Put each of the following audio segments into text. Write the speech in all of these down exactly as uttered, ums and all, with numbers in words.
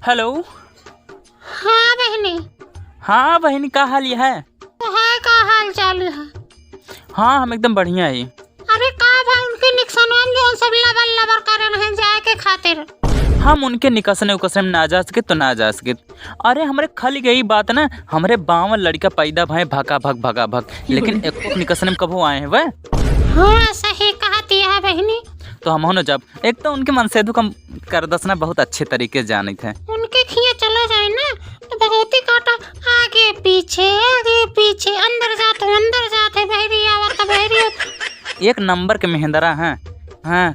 हेलो। हाँ बहिनी। हाँ बहिनी, का हाल है? तो है, का हाल चाल है? हाँ, हम एकदम बढ़िया ही। अरे का भाई, उनके निकसनवा में जौन सब लबर लबर करे रहे जाए के खातिर। हम उनके निकसने उकसने में ना जा सके तो ना जा सके। अरे हमरे खाली यही बात ना, हमरे बावन लड़का पैदा भए भका भक भका भक, लेकिन एको निकसने में कबो आए हैं वह? हाँ सही कहती है बहिनी। तो हम हो न जब एक तो उनके मनसेधु का करदसना बहुत अच्छे तरीके से जानित है। उनके खिया चला जाए ना तो बहुत ही काटा आगे पीछे आगे पीछे, अंदर जात हो अंदर जात है, बहरी आवत तो बहरी आवत। एक नंबर के मेहंदरा है। हाँ।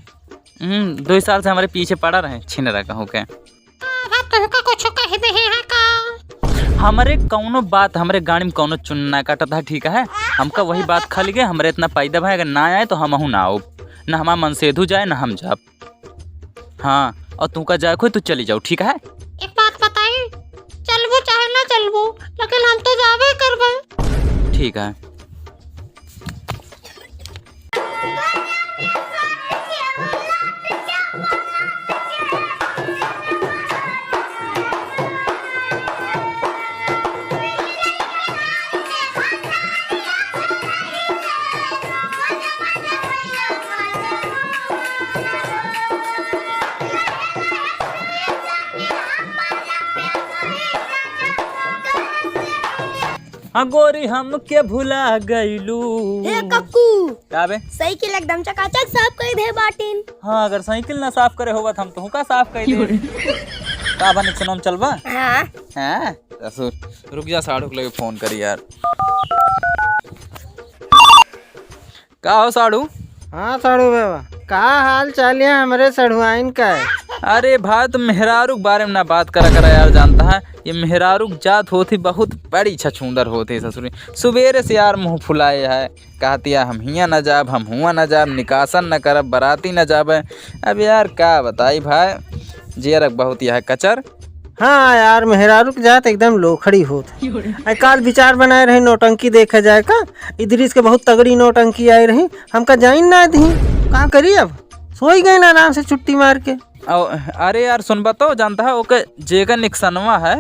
हम्म, दो साल से हमरे पीछे पड़ा रहे छिनरा कहूँ के। अब तुमका कुछ कह दे है का? हमरे कौनो बात, हमरे गाड़ी में कौनो चुन ना काटत है, ठीक है? हमका वही बात खल गए, हमरे इतना पैदा भाई अगर ना आए तो हमहू ना आउब, ना हमार मनसेधु जाए ना हम जाब। हाँ, और तुमका जाए खोई तो चली जाओ, ठीक है? एक बात बताई, चलबू चाहे ना चलबू, लेकिन हम तो जाबे करबे। ठीक है। हाँ गोरी हमके भुला गईलू। हे कक्कू। का बे? साइकिल एकदम चकाचक साफ कर दे बाटिन। हाँ, अगर साइकिल ना साफ करे होबा त हम तुहका साफ कर दे। का बा, निकसनवा में चलबा? हाँ। हाँ, ससुर, रुक जा, साढ़ू के लगे फोन करी यार। का हो साढ़ू? हाँ साढ़ू बाबा, का हाल चाल है हमरे सढ़ुआइन का? अरे भाई, तुम मेहरारू के बारे में ना बात करा करा यार, जानता है ये मेहरारू के जात होती बहुत बड़ी छछूंदर होती ससुरी। सुबेरे से यार मुँह फुलाए है, कहती है हम हियाँ न जाब, हम हुआँ न जाब, निकासन न करब, बराती न जाबे। अब यार का बताई भाई, जियरक बहुत यह कचर। हाँ यार, मेहरारू के जात एकदम लोखड़ी होत है। आई काल विचार बनाए रही नौटंकी देखे जाए का, इदरीस के बहुत तगड़ी नौटंकी आई रही, हमका जाइन ना दी। का करी अब, सोई गए ना आराम से छुट्टी मार के। औ-, अरे यार सुनबा तो, जानता है ओके जेकर निकसनवा है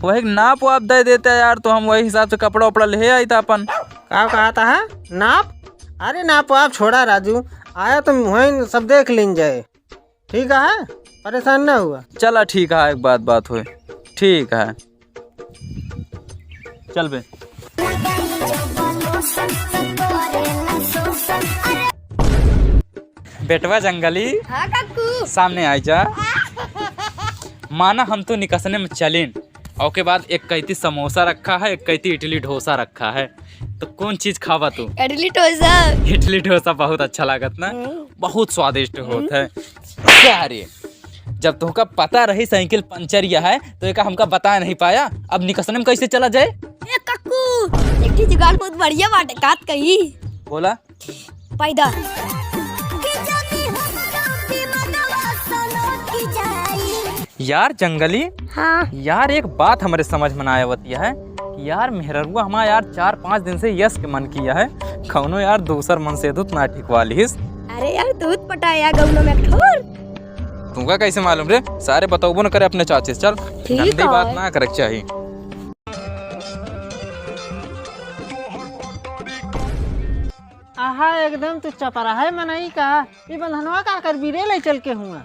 वही नाप वाप दे देते यार, तो हम वही हिसाब से कपड़ा उपड़ा ले आई था अपन। का कहता है नाप? अरे नाप वाप छोड़ा राजू, आया तो वहीं सब देख लीन जाए। ठीक है, परेशान ना हुआ। चला ठीक है, एक बात बात हुई। ठीक है, चल बे। बेटवा जंगली, हाँ काकू। सामने आई जा। माना हम तो निकसने में चलिन, ओके बाद एक कैती समोसा रखा है, एक कैती इडली डोसा रखा है, तो कौन चीज खावा तू? इडली डोसा। इडली डोसा बहुत अच्छा लागत ना, हम्म। बहुत स्वादिष्ट होत है। क्या रे, जब तुमका पता रही साइकिल पंचर यह है, तो एका हमका बता नहीं पाया। अब निकसने में कैसे चला जाए? ए कक्कू, एक ठे जुगाड़ बहुत बढ़िया बाटे, कात कही। बोला। पैदा। यार जंगली, हाँ। यार एक बात हमरे समझ में ना आवत है कि यार मेहररुआ हमार यार चार पाँच दिन से यस के मन किया है, कौनो यार दूसर मनसेधु त ना ठिकवा लिहिस। अरे यार दूध पटाया गौनो में ठोर। तुमका कैसे मालूम रे? सारे बतौबो न करे अपने चाचे से। चल, ठीक गंदी है। बात ना करे के चाही। आहा, एकदम तू चपराहे मनई का। ई बंधनवा का करबी रे, ले चल के हुआ।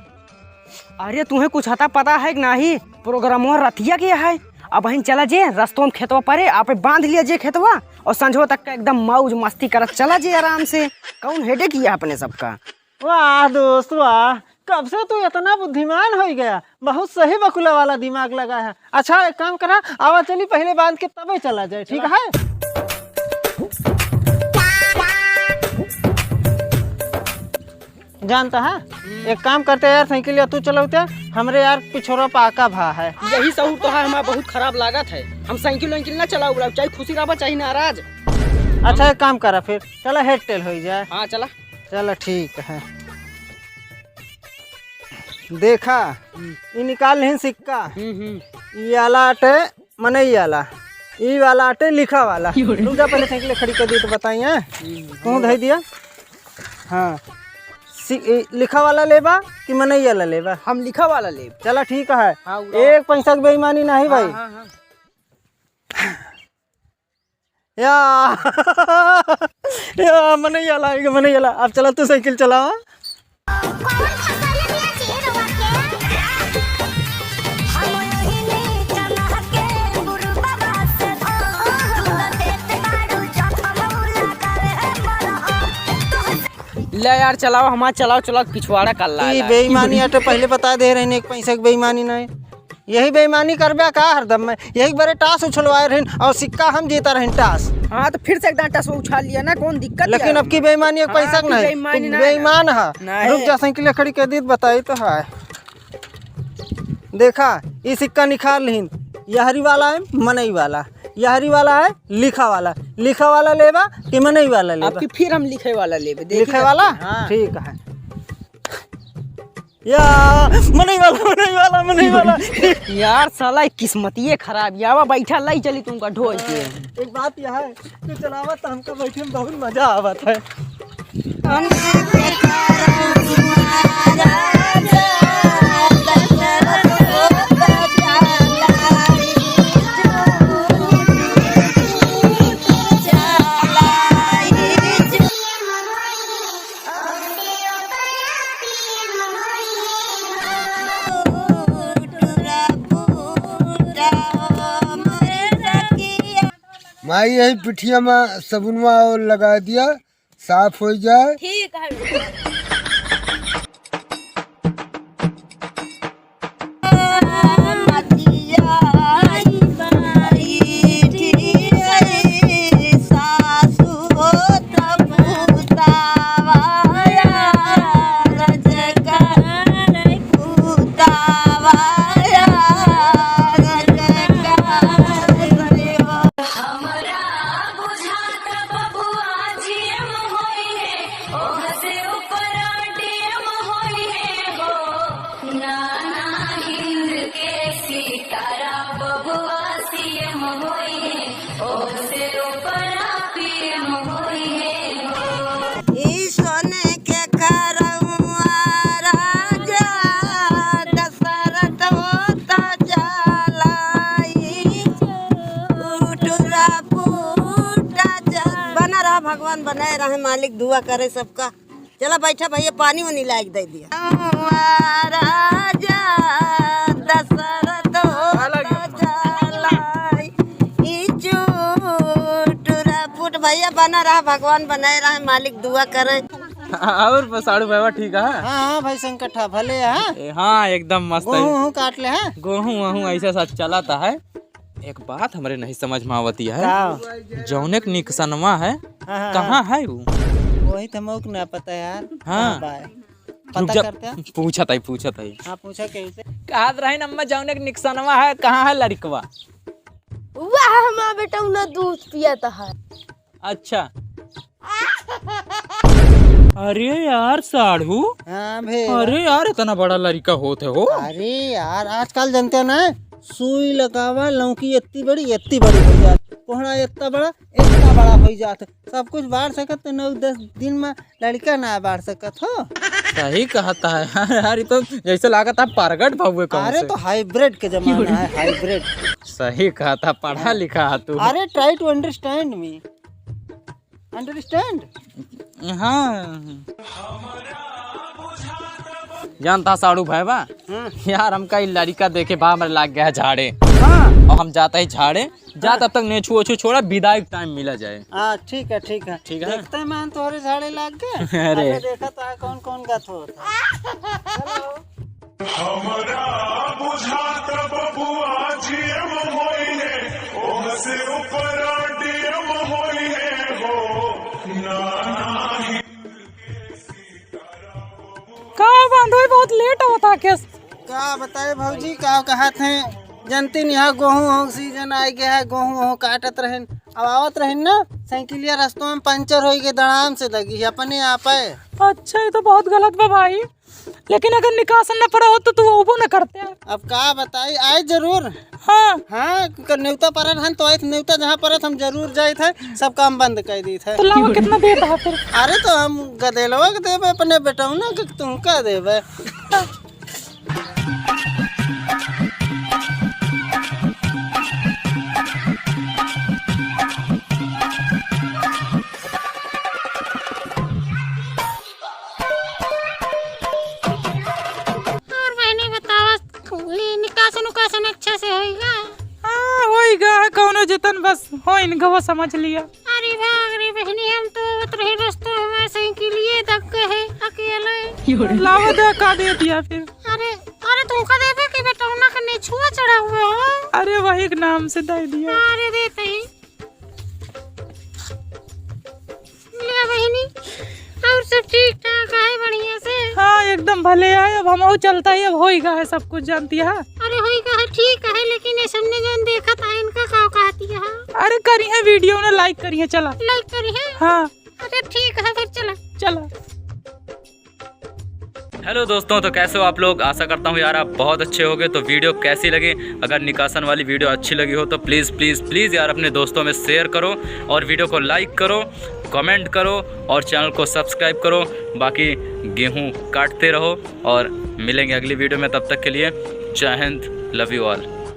अरे, तुहे कुछ हता पता है कि नाही? प्रोग्रामवा रतिया के है। अबहिन चला जे, रस्तों में खेतवा परे, आपे बांध लिया जे खेतवा, और संझवा तक का एकदम मौज मस्ती करत चला जे आराम से। कौन हेडे किया अपने सबका? वाह दोस्त, वाह, कब से तू इतना बुद्धिमान होइ गया? बहुत सही बकुला वाला दिमाग लगा है। अच्छा, एक काम करा, आवा चली, पहले बांध के तबे चला जाए, ठीक है? जानता है, एक काम करते यार, साइकिल या तू चलौते, हमरे यार पिछोरा पाका भा है। यही सहूर तो है, हमारा बहुत खराब लागत है। हम साइकिल वाइकिल ना चलाऊ, चाहे खुशी रहबा, चाहे नाराज। अच्छा, एक काम करा फिर, चला हेड टेल होइ जाए। हाँ, चला। चला, ठीक है। देखा, हम्म। ई निकाल लिहिन सिक्का। हम्म, हम्म। ई आला अटे मनई आला, ई वाला अटे लिखा वाला। रुक जा, पहले साइकिल खड़ी कर दी तो बताई, हैं? हम्म। तू धई दिया। हाँ। सि-, ई लिखा वाला लेबा कि मनई आला लेबा? हम लिखा वाला लेब। चला, ठीक है। हाँ, उड़ा। एक पैसा की बेईमानी नहीं, हाँ, भाई। हाँ, हाँ। या, या, मनई आला, एक मनई आला। अब चला, तू साइकिल चलावा। ले यार, चलाओ, हमार चलाओ, चलाओ, पिछवाड़ा कर ला, ई ला। बेईमानी आटे, पहले बता दे रहे हैं, एक पैसा की बेईमानी नहीं। यही बेईमानी करबे का हरदम में? यही बारे टास उछलवाए रहिन और सिक्का हम जीता रहिन टास। हाँ, तो फिर से एक दांटा से उछाल लिया ना, कौन दिक्कत लेकिन है? अब की बेईमानी एक हाँ, पैसा की नहीं। बेईमानी तू ना बेईमान है। नहीं। रुक जा, साइकिल खड़ी कर दी, बताई तो है। देखा, ई सिक्का निकाल लिहिन, यहरी वाला है, मनई वाला, यहरी वाला है, लिखा वाला। लिखा वाला लेबा कि मनई वाला लेबा? अब की फिर हम लिखे वाला लेबे, देखी लिखे वाला? हाँ। ठीक है। या, मनई वाला, मनई वाला, मनई वाला। यार, साला, एक किस्मतिये खराब। यावा, बैठा, लाई चली तुमका ढोल के। एक बात यह है, तू चलावत तो हमका बैठे में बहुत मजा आवत है। माई, यही पिठिया में सबुनवा और लगा दिया, साफ हो जाए। ठीक है। ई सोने के खरौआ राजा दशरथ होता चलाई, टूटुरा फूटा चल-, बना रहा भगवान, बनाए रहे मालिक, दुआ करे सबका। चला बैठा भैया, पानी वानी लाइक दे दिया। राजा दशरथ होता चलाई, ई टूटुरा फूट। भैया बना रहा, भगवान बनाए रहे, मालिक दुआ करे। और साढ़ू भैया ठीक है? हाँ, हाँ भाई संकट है, भले है। ए, हाँ, एकदम मस्त है। गोहूँ वहूँ काट ले है? गोहूँ वहूँ ऐसा सा चलाता है। एक बात हमरे नहीं समझ में आवती है। का? जौने के निकसनवा है, हाँ, हाँ, कहाँ हाँ। है उ? वही तो हमको ना पता यार। हाँ। कहाँ बा? रुक पता जा, करते हैं। पूछत है, पूछत है। हाँ, पूछा केहू से। कहत रही न अम्मा, जौने के निकसनवा है, कहाँ है लड़कवा? वाह, हमार बेटा उन्हें दूध पियाता है। अच्छा। अरे यार साढ़ू। हाँ भैया। अरे यार, इतना बड़ा लड़का होत है हो। अरे यार, आजकल जानते हैं ना, सुई लगावा, लौकी इतनी बड़ी, इतनी बड़ी हो जात, कोहड़ा इतना बड़ा, इतना बड़ा हो जात। सब कुछ बाढ़ सकत तो नौ दस दिन में लड़का ना बाढ़ सकत हो। सही कहता है यार, यार, ये तो जैसे लागत है प्रगट भउए कहूँ अरे से। तो हाइब्रिड के जमाना है, हाइब्रिड। सही कहता, पढ़ा लिखा है तू। अरे, try to understand me। Understand? हाँ। जानता साड़ू भाई बा? हाँ। यार, हमका ई लड़का देखे बा, हमरे लाग गया झाड़े। हाँ। और हम जाता ही झाड़े, जा हाँ। तब तक नेछू ओछू छोड़ा, विदाई के टाइम मिला जाए। हाँ, ठीक है, ठीक है। ठीक है। देखते हैं, मैं तोहरे झाड़े लाग गए। अरे। अरे, देखा तो है, कौन कौन का थोड़ा। Hello। हमरा बुझात बबुआ जीएम होई है, ओह से ऊपर डीएम होई है हो। ना, ना, हिंद के सीताराम बबुआ। का बांधोई, बहुत लेट होता केस। का बताई भौजी, का कहत हैं, जनती नहीं है, गोहूँ हो सीजन आइ गया है, गोहूँ हो काटत रहेन, अब आवत रहेन ना, साइकिलिया रस्तों में पंचर होइ गए, दड़ाम से लगी है अपने आप है। अच्छा, ये तो बहुत गलत बा भाई, लेकिन अगर निकासन न पड़ा होत तो तू अउबो न करते। अब का बताई, आए जरूर। हाँ। हाँ, कर नेवता परत हन तो आइत, नेवता जहाँ परत हम जरूर जाइत है, सब काम बंद कर दीत है। तो लावा, कितना देत है फिर? अरे तो हम गदेलवा के देबे, अपने बेटौना के तुमका देबे। और बहिनी बतावा, ई निकासन उकासन अच्छा से होइगा? हाँ, होइगा है, कौनो जितन बस होइन गवा समझ लिया। अरे बाप रे बहिनी, हम तो आवत रहे रस्तों में साइकिलिये दब गए है अकेले। लावा दा का दे दिया फिर? अरे, अरे तुमका देबे कि बेटौना के नेछुआ चढ़ा हुआ है। अरे वही के नाम से दे दिया। अरे देते ही। ले बहिनी, और सब ठीक ठाक है बढ़िया से? हाँ, एकदम भले है। अब हमहू चलता ही, अब होइगा है सब कुछ, जानती है। अरे होइगा है, ठीक है, लेकिन ये सबने जन देखत है, इनका का कहती है? अरे करी है वीडियो ने like करी है, चला। Like करी है? हाँ। अरे ठीक है, फिर चला। चला। हेलो दोस्तों, तो कैसे हो आप लोग? आशा करता हूँ यार आप बहुत अच्छे होगे। तो वीडियो कैसी लगी? अगर निकासन वाली वीडियो अच्छी लगी हो तो प्लीज़ प्लीज़ प्लीज़ यार अपने दोस्तों में शेयर करो और वीडियो को like करो, कमेंट करो और चैनल को सब्सक्राइब करो। बाकी गेहूँ काटते रहो और मिलेंगे अगली वीडियो में। तब तक के लिए जय हिंद, love you all।